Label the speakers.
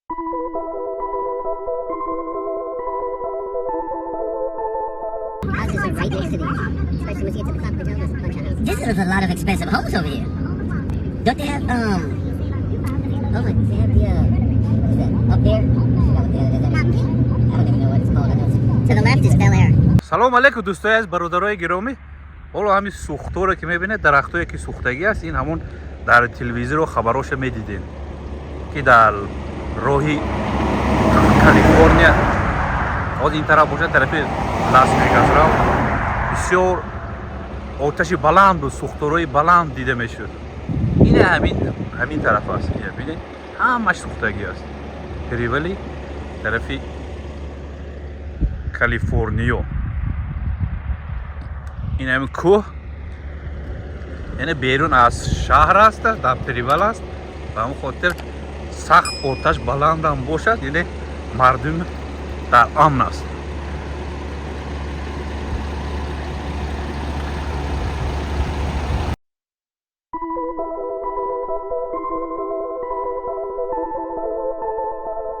Speaker 1: Houses are right next to these. Especially once you get to the top of the hill, there's a bunch of houses. This is a lot of expensive homes over here. Don't they have, oh my, they have the, what is that, up there? I forgot what the other is. I don't even know what it's called. I know it's, to the left is Bel Air.
Speaker 2: Салом алейкум, дӯстои азиз, бародарои гиромӣ. Ҳоло ҳамин сӯхторе ки мебинед, дарахтое ки сӯхтагӣ аст, ин ҳамон дар телевизору хабароша медидем, ки дар роҳи Калифорния, ҳозир ин тараф бошад, тарафи Лас Вегас рав, бисёр оташи баланду сӯхторои баланд дида мешуд. Ина ҳамин тараф аст. Ина бинед, ҳамаш сӯхтагӣ аст, перевали тарафи Калифорниё. Ин ҳамин кӯҳ, яъне берун аз шаҳр аст, дар перевал аст. Ба ҳамин хотир сахт оташ баландам бошад, яъне мардум дар амн аст.